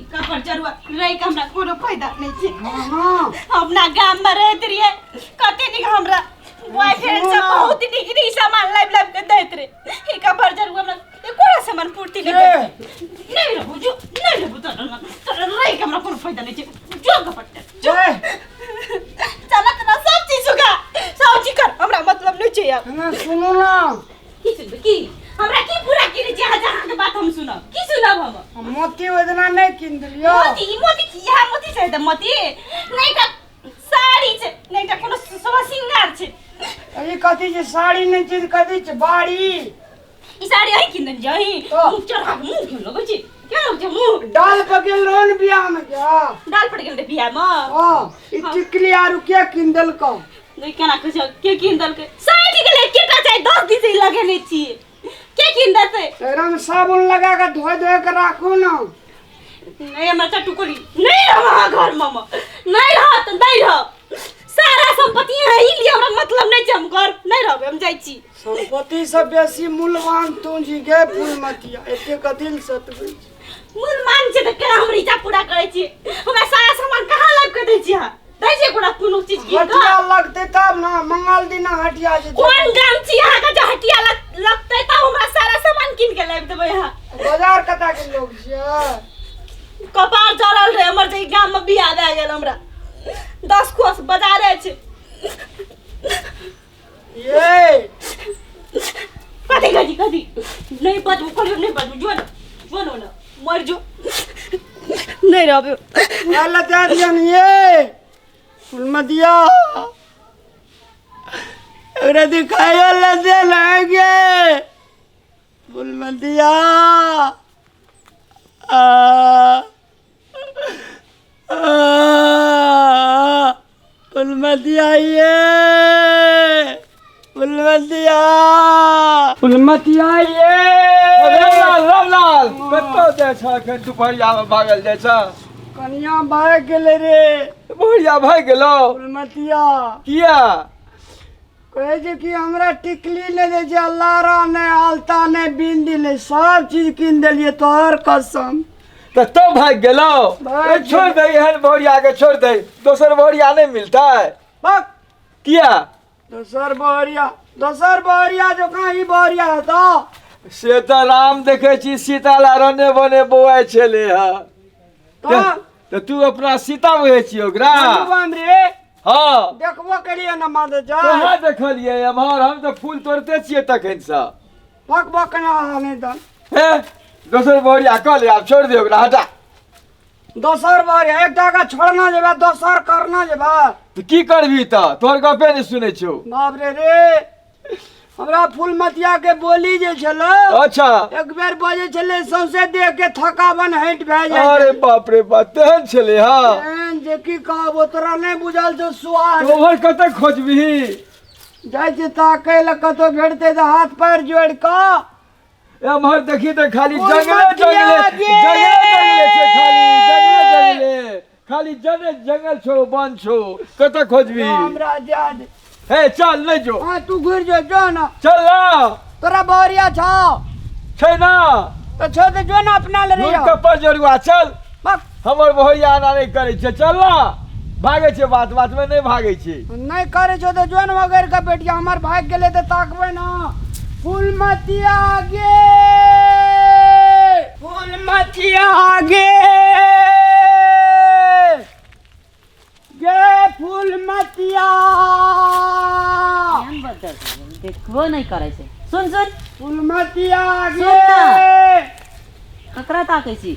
कपर जरुआ रहि के हमरा कोनो फायदा नहि छै। हँ। अपना गाम में रहैत रहियै, कते नीक हमरा बॉयफ्रेंड सब बहुत नीक नीक सामान लाबि लाबि के दैत रहे। ई कपर जरुआ हमरा एको सामान पूर्ति नहि के? करैत। नहि रहू जो, नहि रहू तोरा लग। तोरा रहि के हमरा कोनो फायदा नहि छै। जो कपर जो। ए, चलत ना सब चीज सुखा सब चीज कर, हमरा मतलब नहि छै आब। हँ, सुनू ना। की सुनबै? की हमरा की पूरा की छै? अहाँ जहाँ के बात हम सुनब, की सुनब हम? मोती ओहि दिना नहि कीन देलियौ? मोती? ई मोती की? इएह मोती छै तऽ मोती नहि एकटा साड़ी छै, नहि एकटा कोनो शोभा श्रृंगार छै। ई कथी छै? साड़ी नहि छै तऽ कथी छै? बाड़ी। ई साड़ी अहीं कीन देने छी अहीं? तऽ। मुँह चढ़ा के मुँह केहन लगै छै, केहन लगै छै मुँह? डाल पर गेल रहो ने बियाह में क्या? डाल पड़ गेल रहे बियाह में। हँ, ई टिकली आरू के कीन देलकौ? नहि, केना कहै छै के कीन देलकै? 60 गेलै केटा चाही, 10 दिन से ई लगेने छियै, के कीन देतै? एकरामे साबुन लगा कऽ धोइ धोइ कऽ राखू ने। नहीं, हमरा चटुकली नहीं रहब अहाँ घर में, हम नहीं रहब तऽ नहीं रहब। सारा संपत्ति अहाँ ही लिअ, हमरा मतलब नहीं छै। हम घर नहीं रहबै, हम जाइ छी। संपत्ति से बेसी मूल्यवान तू जी गे फूलमतिया, एते कथी लए सतबै छी? मूल्यवान छै तऽ केना हम इच्छा पूरा करै छी? हमरा सारा सामान कहाँ लाबि कऽ दै छी अहाँ? दै छियै कोनो कोनो चीज की? हटिया लगतै तब ने, मंगल दिना हटिया छै। कोन गाम छी अहाँके जे हटिया लगतै तब हमरा सारा सामान कीन के लाबि देबै अहाँ? बाजार कता के लोग छियै? कपार जरल रहे हमर जे ई गाम में बियाह भए गेल हमरा। 10 कोस बाजारे छै। ये कथी कथी कथी? नहीं बजबू, कहलियौ नहीं बजबू। जो न जो न न मर जो, नहीं रहबे। अल्लाह दे दियन ये फुलमतिया, एकरा दिखायो ला दे लागे फुलमतिया। आ आ फुलमतिया, ये फुलमतिया, फुलमतिया ये। रामलाल, रामलाल, कतऽ जाइ छह एखन दुपहरियामे भागल जाइ छह? कनिया भागि गेलै रे। दुपहरिया भागि गेलौ? फुलमतिया। किया? कहै छै कि हमरा टिकली नहि दै छै, लारा नहि, आलता नहि, बिंदी नहि, सब चीज कीन देलियै तोहर कसम। तऽ तो भागि गेलौ? भागि ए, छोड़ि दे एहन भौरिया के, छोड़ि दे। दोसर भौरिया नहि मिलतै? बक। किया? दोसर बहरिया, दोसर बहरिया जकाँ ई बहरिया हेतौ? से तऽ राम देखै छी सीता ला रने बने बौआइ छलै हँ। तऽ तऽ तू अपना सीता बुझै छी ओकरा? बम रे। हँ। देखबो करिए न माधव जा। कहाँ देखलियै एम्हर? हम तऽ फूल तोड़ते छियै तखनसँ। बक बक ना नहि दन। हे, दोसर बहरिया कऽ ले, आब छोड़ि दे ओकरा, हटा। दोसर बहरिया? एकटा के छोड़ना जेबा, दोसर करना जेबा। तऽ की करबही? तऽ तोहर गपे नहि सुनै छौ। बाप रे रे, हमरा फूलमतिया के बोली जे छलै। अच्छा। एक बेर बजै छलै, सौंसे देह के थकावन हटि भए जाइ। अरे बाप रे बाप, तेहन छलै? हँ। एहन जे की कहब, तोरा नहि बुझल छौ स्वाद। तऽ ओम्हर कतऽ खोजबिही? जाइ छी ताकै लए, कतौ भेटतै तऽ हाथ पैर जोड़ि कऽ। एम्हर देखी तऽ खाली फूल जंगले मतिया जंगले गे। जंगले जंगले छै, खाली जंगले जंगले, खाली जने जंगल छौ, वन छौ, कतऽ खोजबी? हमरा जा दे। हे, चल, नहि जो। हाँ, तू घुरि जो, जो ना। चल ना। तोरा बहरिया छौ? छै ना। तऽ छौ तऽ जो ना, अपना ले घुर रहियो। कप्पर जरुआ, चल। बक। हमर बहरिया एना नहि करै छै। चल ना, भागै छै बात बात मे, नहि भागै छै। नहि करै छौ तऽ जो ने वगैर के बेटिया। हमर भागि गेलै तऽ ताकबै ना। फूलमतिया गे, फूलमतिया गे, गे फूलमतिया। केहन बदल छै, देखबो नहि करै छै। सुन सुन। फूलमतिया गे। सुन ना। ककरा ताकै छी?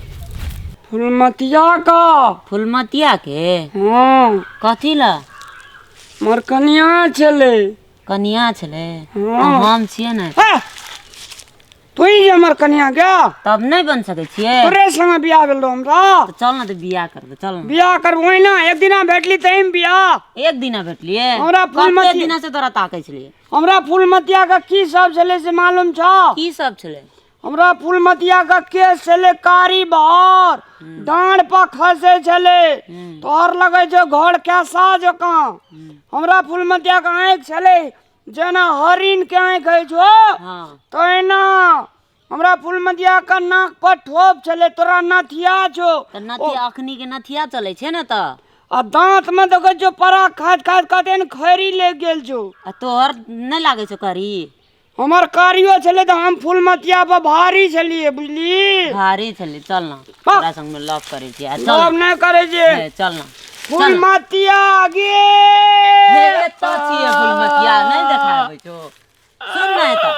फूलमतिया का। फूलमतिया के? हाँ। कथी ला? मोर कनिया छलै। कनिया छलै? हाँ। हम छियै ने। हे, तू ही हमर कनिया गया? तब नहि बन सकै छियै? तोरे संगे बियाह भेल रहो हमरा। तऽ चल ने तऽ बियाह करबै, चल ने। बियाह करबो ओहिना? एक दिना भेटली तहिमे बियाह? एक दिना भेटलियै। हमरा फूलमती- कते दिना से तोरा ताकै छलियै। हमरा फूलमतिया के की सब छलै से मालूम छौ? की सब छलै? हमरा फूलमतिया के केस छलै कारी बहर, डाँड़ पर खसै छलै, तोहर लगै छै घर कैसा जकाँ। हमरा फूलमतिया के आँखि छलै जेना हरिण के आँखि होइ छौ। हाँ। तहिना। हमरा फुलमतिया के नाक पर ठोप छलै, तोरा नथिया छौ। तऽ नथिया अखनी के नथिया चलै छै ने तऽ। आ दांत में देखै छौ परा खाइत खाइत कते ने खैरी लागि गेल छौ। आ तोहर नहि लागै छौ करी? हमर कारियो छलै तऽ हम फुलमतिया पर भारी छलियै, बुझली? भारी छलै। चल न, तोरा संग में लव करै छियै। आ चल। लव नहि करै छै। हे, चल न। फुलमतिया गे। हे, एतऽ छियै फुलमतिया, नहि देखाबै छौ? सुन न, एतऽ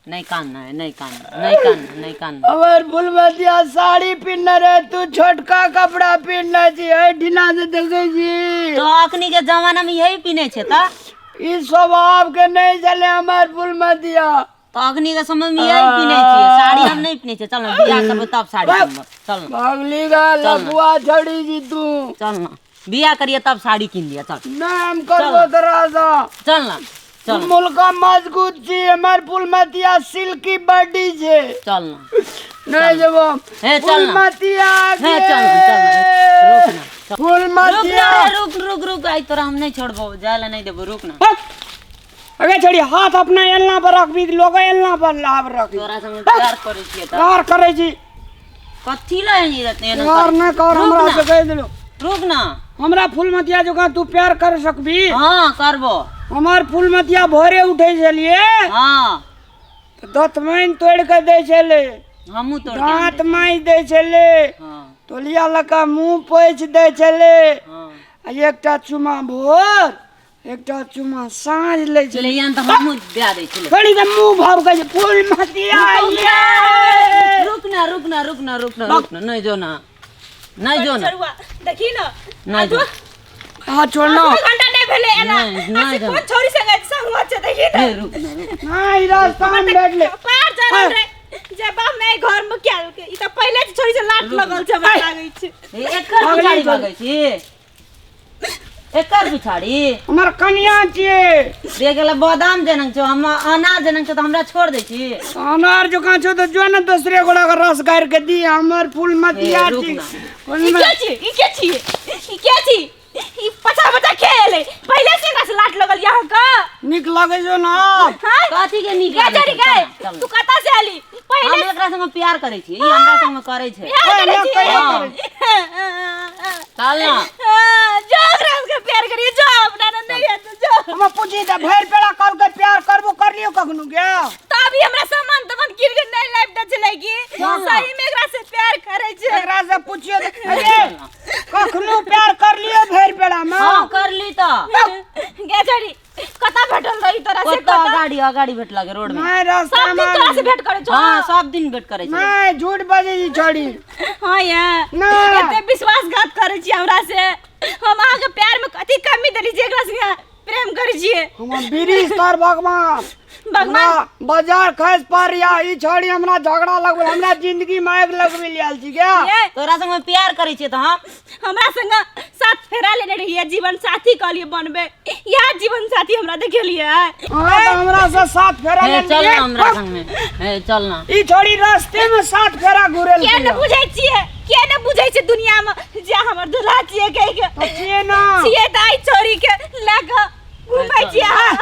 नहि कान, नहि कान, नहि कान, नहि कान। हमर फुलमतिया साड़ी पिन्हने रहे, तू छोटका कपड़ा पिन्हने छी, एहि ढिला से देखै छी। तो अखनी के जमाना में यही पिन्है छै तऽ। ई स्वभाव के नहि छलै हमर फुलमतिया। तऽ अखनी के समय में यही पिन्है छियै, साड़ी हम नहि पिन्है छियै। चल न, बियाह करबै तब साड़ी पिन्हबै। चल न। भगली गा लफुआ छड़ी छी तू। चल न, बियाह करिए तब साड़ी किन दिया। चल। नहि हम करबो तोरा सँ। चल न, चल। मुल्का मजबूत छी, हमर फुलमतिया सिल्की बॉडी छै। चल न। नहि जेबो। हे, चल न। फुलमतिया। हे, चल न, चल न, रुक न, चल। रुक। फुलमतिया। न रे, रुक रुक रुक, आइ तोरा हम नहीं छोड़बो, जाय ला नहीं देबो, रुक न। अगे छड़ी, हाथ अपना एलना पर रखबी, लोग एलना पर लाभ रखबी? तोरा संग प्यार करै छियै तऽ। प्यार करै छी? कथी ला एनी रहते एना? प्यार नहि कर रुक हमरा न। से कहि देलू। रुक न। हमरा फुलमतिया जकाँ तू प्यार कर सकबी? हाँ, करबो। हमर फुलमतिया भोरे उठै छलियै तऽ दतमैन तोड़ि कऽ दै छलै। हमहूँ तोड़ के दाँत माजि दै छलै। तोलिया लऽ कऽ मुँह पोछि दै छलै। आ एकटा चुमा भोर, एकटा चुमा साँझ लै छलै। छलै तऽ हमहूँ दए दै छलै। छोड़ी के मुँह भाव के फुलमतिया ये। रुक न, रुक न, रुक न, रुक न, रुक न, नहीं जो ना, नहीं जो ना। चरुआ देखी न। नहीं जो। हाँ, छोड़ना। दू घंटा नहीं भेलै एना। नहीं, नहीं आ से जाना। कोन छौरी संगे संग छै देखी त। हे, रुक न, रुक। नहीं, रास्ता में बैठ ले। पार जा रहल रहे जे बाप में घर में क्या के ई त पहिले से छोरी से लाट लगल छै, हमरा लागै छै। हे, एकर अगली पिछाड़ी बार। भागै छी, एकर पिछाड़ी। हमर कनिया छियै। देख गेलै बादाम जनक छौ, हम अनार जनक छौ तऽ हमरा छोड़ दै छी? अनार जकाँ छौ तऽ जो ने दोसरे गोड़ा के रस गारि के दी। हमर फुलमतिया हे, रुक छी। ना। ई के छी? ई के छी? ई के छी? ई पछा पछा खेल पहिले से एकरा से लाट लगल यहाँ का। नीक लगै छौ ने? हाँ। कथी के नीक गे लागै चढ़ी छै? गए। चल, चल। तू कतऽ से आली पहिले? हम एकरा संग प्यार करै छी, ई हमरा संग करै छै। प्यार करै ओए, छी? कहियो करै। चल न। जो ओकरा से प्यार करिए, जो अपना ना नहीं है तो जो। हम पूछी तऽ भरि पेड़ा कहलकै प्यार करबो करलियो कखनो गे? तभी हमरा सामान तमान गिर के नहीं लाइफ दे छलै की सही में एकरा से प्यार करै छै। एकरा से पूछियो तऽ, अरे कखनो प्यार करलियो भरि पेड़ा में? हाँ, करली तऽ। गे चढ़ी, कतऽ भेटल रही तोरा से? कतऽ? कतऽ? अगाड़ी अगाड़ी भेट लागे रोड में। नहीं, रास्ता सब दिन तोरा से में। भेंट करै छौ? हाँ, सब दिन भेट करै छै। नहीं, झूठ बजै छी छोड़ी। हाँ या। नहि। एते विश्वासघात करै छी हमरा से? हम अहाँके प्यार में कथी कमी देली जे एकरा संगे प्रेम करै छियै? हमर ब्रिज तर भगवान भगवान? हमरा बाजार खसि पड़िया, ई छोड़ी हमरा झगड़ा लगबै, हमरा जिंदगी में आगि लगबै लेल आयल छी गे। ये तोरा संग प्यार करै छियै तऽ हम हमरा संग साथ फेरा लेने रहियै, जीवन साथी कहलियै बनबै, इएह जीवन साथी हमरा देखेलियै? अहाँ तऽ हमरा से सात फेरा हे, चल लेलियै। न हमरा संग में, हे चल न। ई छोड़ी रास्ते में सात फेरा घुरेल। किया ने बुझै छियै? किया ने बुझै छै दुनिया में जे हमर दूल्हा छियै कहि के? तऽ छियै ना। छियै तऽ आइ छोरी के लए कऽ घुमै छियै अहाँ?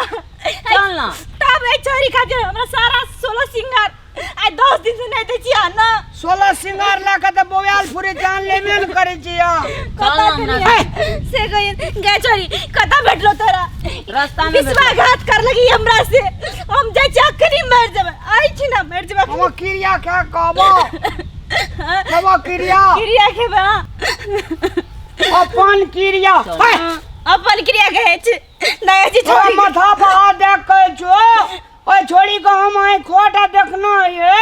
चल न। तब एहि छोरी खातिर हमरा सारा 16 सिंगार आइ 10 दिन से नहि दै छियै अहाँ न? 16 सिंगार लए कऽ तऽ बौआल फुरे जान लेबे ने करै छी अहाँ। चल न कतऽ हमरा। देलियै? से कहियै गे छोरी, कतऽ भेटलो तोरा? रास्ता में भेटलो। विश्वासघात कर लगी हमरा से। हम जाइ छी अखनी, मरि जेबै आइ छी ना, मरि जेबै अखनी। हम क्रिया खा कहबो, कहबो क्रिया। क्रिया खेबै अहाँ? अपन क्रिया। चल। हे, अपन क्रिया कहै छै नहि छै तोरा छोरी। माथा पर हाथ देख कहै छौ, ओहि छोड़ी के हम आइ खोटा देखना ये,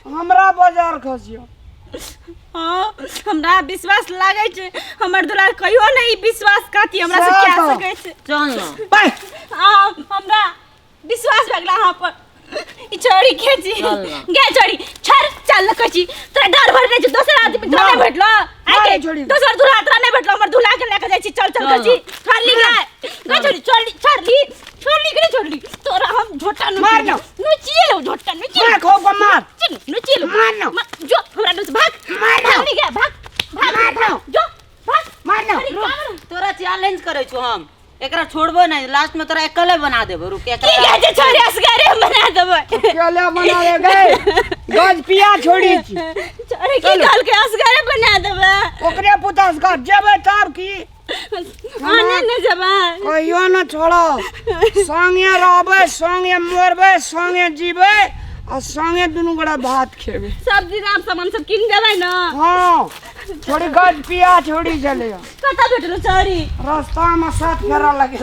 हमरा बाजार खसियो। हाँ, हमरा विश्वास लागै छै हमर दुलार कहियो नहि ई विश्वासघाती हमरा से सएह कए तऽ। सकै छै। चल न। बाय। आ, हमरा विश्वास भए गेल अहाँ पर। ई छोरी के छी? चल न। गे छोरी, छोड़, चल न कहै छी। तोरा डर भर नहि छै? दोसर आदमी तोरा नहि ना। भेटलो? आइ ना के छोड़ी। दोसर दूल्हा तोरा नहि भेटलो? हमर दूल्हा के लए के जाइ छी। चल, चल। चल कहै छी न। छोड़ ली गे। गे छोरी, छोड़ ली, छोड़ ली, छोड़ ली कि नहि छोड़ ली तोरा हम झोटा नु मार न। नुचिए लो, झोटा नुचिए। मार खो को मार। नुचिए लो। मार न। जो हमरा नुच, भाग। मार न। भाग ली गे, भाग भाग। मार न। जो भाग। मार न। अरे, काम तोरा चैलेंज करै छौ, हम एकरा छोड़बो नहीं, लास्ट में तोरा अकेले बना देबो। रुक। की एकरा कहै छै छोरी असगरे बना देबै? अकेले बना ले गए। गज पिया छोड़ी छी। अरे की कहल के असगरे बना देबै? ओकरे पुता से घर जेबै तब की आने ने जेबै? कहियो न छोड़ो, संगे रहबै, संगे मरबै, संगे जीबै आ संगे दुनू गोरा भात खेबै। सब्जी राम सामान सब कीन देबै न? हाँ, छोड़ी गज पिया छोड़ी चले। कतऽ भेटलो चोरी? रास्ता में साथ फेरा लगे।